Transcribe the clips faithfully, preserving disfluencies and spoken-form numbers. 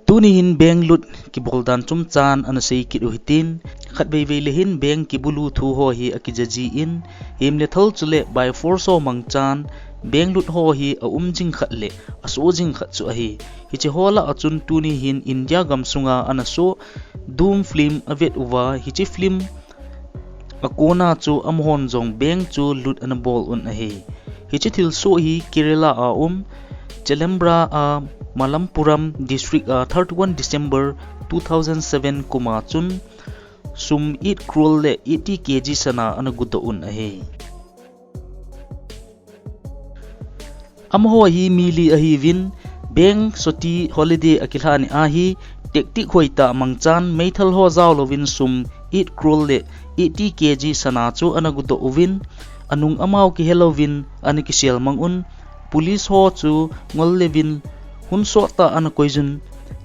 Tuni hin bank lut kibol dan chomchan ana sei kit u hitin, khatvei vei le hin bank kibulu thu ho hi akijaji in, himle thal chule by force ho mangchan bank lut ho hi aum jing khat le aso jing khat chu ahi. Hiche ho lah a chun tuni hin India gam sunga ana so Dhoom film avet uva, hiche film akona chu amahon jong bank chu lut ana bol un ahi. Hiche thilsoh hi Kerala a um Chellambra a Malappuram district a thirty-one December two thousand seven kuma chun sum eight crore le eighty K G sana ana gudoh un ahi. Amaho hi mi li ahiuvin, bank soti holiday akilhah ni ahi, tactic hoitah mangchan meithal ho jao louvin sum eight crore le eighty K G sana chu ana gudoh uvin, anung amau kihe louvin ana kisel mang un, police ho chu ngol leuvin hun sottah ana koijun,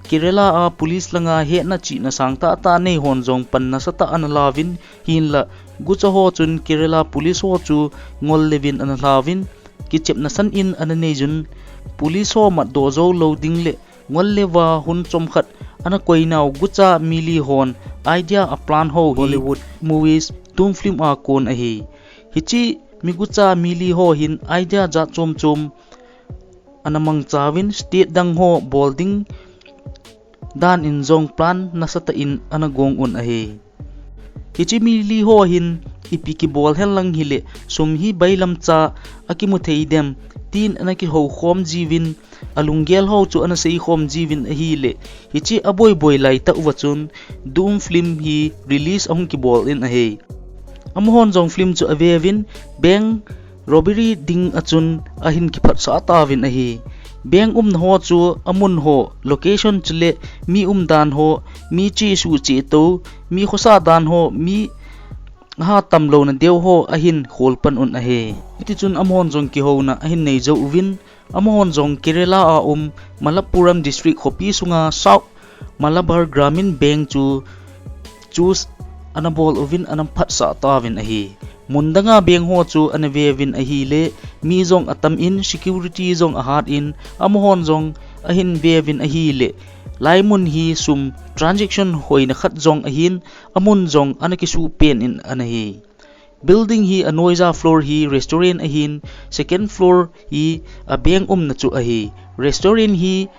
Kerala a police langa hetna chihna sangtah tah nei hon jong pan nasatah ana lauvin, hinlah gucha ho chun Kerala police ho chu ngol leuvin ana lhauvin, kichepna san in ana neijun, police ho matdoh jou lou ding le ngol leuva hun chomkhat ana koinau gucha mi li hon idea a plan ho hi Bollywood movies Dhoom film a kon ahi. Hiche mi gucha mi li ho hin idea jat chom chom ana mangchauvin state dang ho bol ding dan in jong plan nasatah in ana gong un ahi. Hiche mi li ho hin ipi kibol hen lang hile sum hi bailamcha akimu thei dem tin ana kihou khom jiuvin, alunggel ho chu ana sei khom jiuvin ahile, hiche aboi boi laitah uva chun Dhoom film hi release ahung kibol in ahi. Amahon jong film chu aveuvin bank robbery ding a chun ahin kiphatsah tauvin ahi. Bank umna ho chu amun ho, location chule mi umdan ho, mi chesuh chetou, mi khosa dan ho, mi aha tamlouna deu ho ahin khol pan un ahi. Hitichun amahon jong kihouna ahin nei jou uvin, amahon jong Kerala a um Malappuram district khopi sunga South Malabar Gramin Bank chu choose ana bol uvin ana phatsah tauvin ahi. Mun danga bank ho chu ana veuvin ahile, mi jong atam in, security jong ahat in, amahon jong ahin veuvin ahile, laimun hi sum transaction hoina khat jong ahin, amun jong ana kisuh pen in ana hi. Building hi anoija floor hi restaurant ahin, second floor hi a bank umna chu ahi. Restaurant hi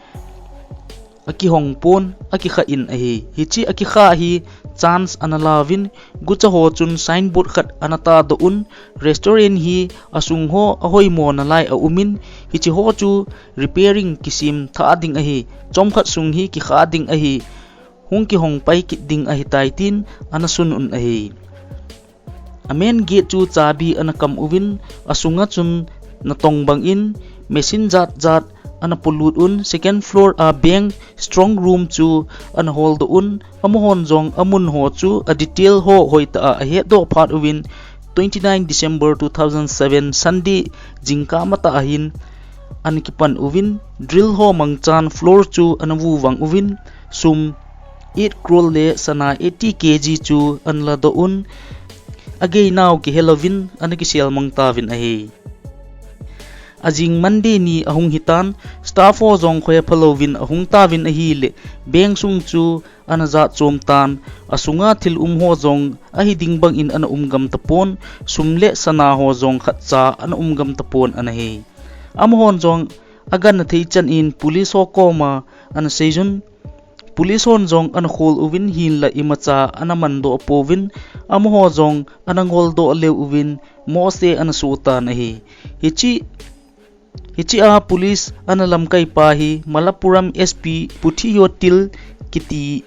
akihong pon, akikha in ahi. Hiche akikha hi chance ana lauvin, gucha ho chun signboard khat ana tahdoh un, restaurant hi asung ho ahoimo nalai aumin, hiche ho chu repairing kisem thah ding ahi, chomkhat sung hi kikha ding ahi, hung kihong pai kit ding ahitai tin ana sun un ahi. A main gate chu chabi ana kam uvin, asunga chun natong bang in machine jat jat ana polut un, second floor a bank strong room chu ana holdoh un, amahon jong amun ho chu a detail ho hoitah a ahetdoh phat uvin, twenty-nine December two thousand seven Sunday jingkah matah ahin ana kipan uvin, drill ho mangchan floor chu ana vuvang uvin, sum eight crore le sana eighty K G chu ana ladoh un, ageinau kihe louvin ana kisel mang tauvin ahi. Ajing Monday ni ahung hitan, staff ho jong khohepha louvin ahung tauvin ahile, bank sung chu ana jat chom tan, asunga thil um ho jong ahi ding bang in ana um gam tapon, sum le sana ho jong khatcha ana um gam tapon ana hi. Amahon jong agangthei chan in police ho koma ana seijun, police hon jong ana khol uvin hinlah imacha ana mandoh pouvin, amaho jong ana ngoldoh leu uvin, mohse ana sotan ahi. Hiche, hiche a police ana lamkai pa hi Malappuram S P Puthiyotil kiti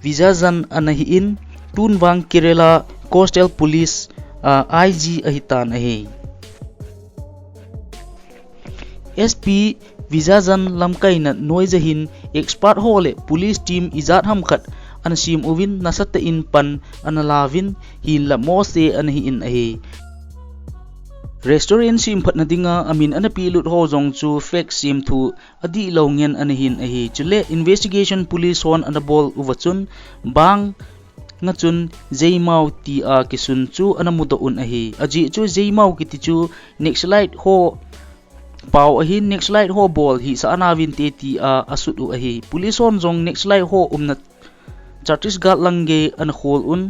Vijayan ana hi in, tunvang Kerala Coastal Police a I G ahitan ahi. S P Vijayan lamkaina noiya hin expert ho le police team ijat ham khat ana sem uvin nasatah in pan ana lauvin hinlah mohse ana hi in ahi. Restaurant semphatna dinga amin ana pelut ho jong chu fake semthu adihlou ngen ana hi in ahi. Chule investigation police hon ana bol uva chun bang nga chun Jaimao tia kisun chu ana mudoh un ahi. Ajeh chu Jaimao kiti chu Naxalite ho Pau ahin Naxalite ho bol hisah ana uvinte tia asut u ahi. Police hon jong Naxalite ho umna Chhattisgarh lang gei ana khol un,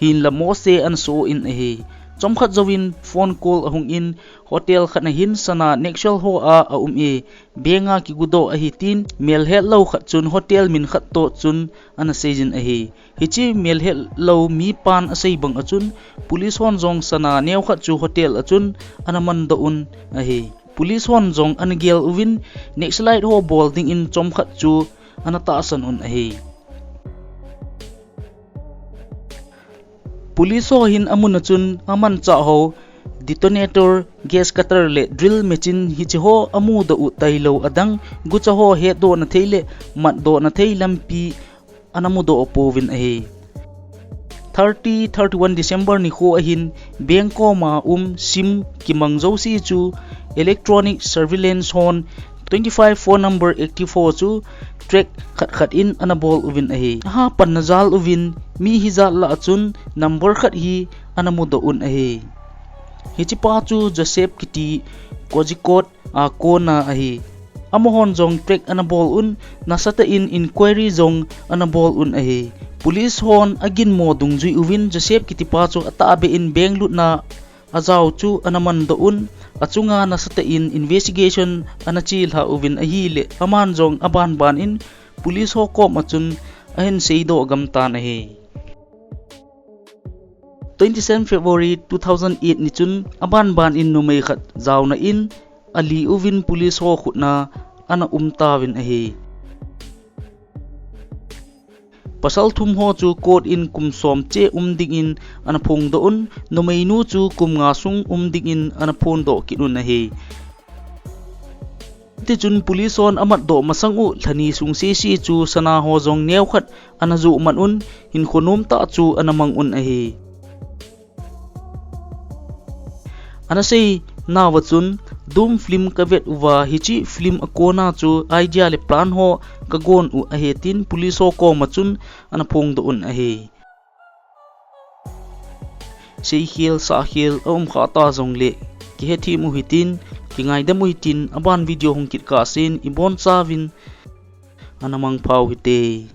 hinla mose ana so in ahi. Chomkhat jouvin phone call ahung in, hotel khat na hin sana Naxal ho a aum e, bank a kigudoh ahi tin, melhet lou khat chun hotel min khat toh chun ana seijin ahi. Hiche melhet lou mipan asei bang a chun, police hon jong sana neo khat chu hotel a chun ana mandoh un ahi. Police hon jong ana gel uvin, Naxalite ho bol dingin chomkhat chu ana tahsan un ahi. Police ho hin amun a chun amanchah ho, detonator, gas cutter le drill machine hiche ho amudoh u tailou adang gucha ho hetdohna thei le matdohna thei lampi ana mudoh pouvin ahi. Thirty, thirty-one December nikho ahin bank koma um sim kimang jouse chu electronic surveillance hon twenty-five phone number active ho chu track khat khat in ana bol uvin ahi. Aha panna jal uvin mi hijat lah a chun number khat hi ana mudoh un ahi. Hichepa chu Joseph kiti Kozhikode a kona ahi. Amahon jong track ana bol un, nasatah in inquiry jong ana bol un ahi. Police hon aginmo dungjui uvin Joseph kitipa chu atahbeh in bank lutna ajao chu ana mandoh un, achunga nasatah in investigation ana chelha uvin ahile, aman jong abanban in police ho koma chun ahin seidoh gamtan ahi. Twenty-seven February two thousand eight ni chun abanban in numei khat jaona in ali uvin police ho khutna ana um tauvin ahi. Pasal thum ho chu court in kum som cheh um dingin ana phongdoh un, numeinu chu kum nga sung um dingin ana phondoh kit un ahi. Tichun police hon amatdoh masang u lhani sung sese chu sana ho jong neokhat ana joh man un, hinkho nomtah chu ana mang un ahi. Ana seinauva chun, Doom film kavet uva, hiche film a kona chu idea le plan ho kagon u ahi tin police ho koma chun ana phongdoh un ahi. Seikhel, sahkhel aum khah ta jongle, kihethem u hitin, kingaidam u hitin, aban video hung kit kahsen, ibonchauvin ana mangpha u hite.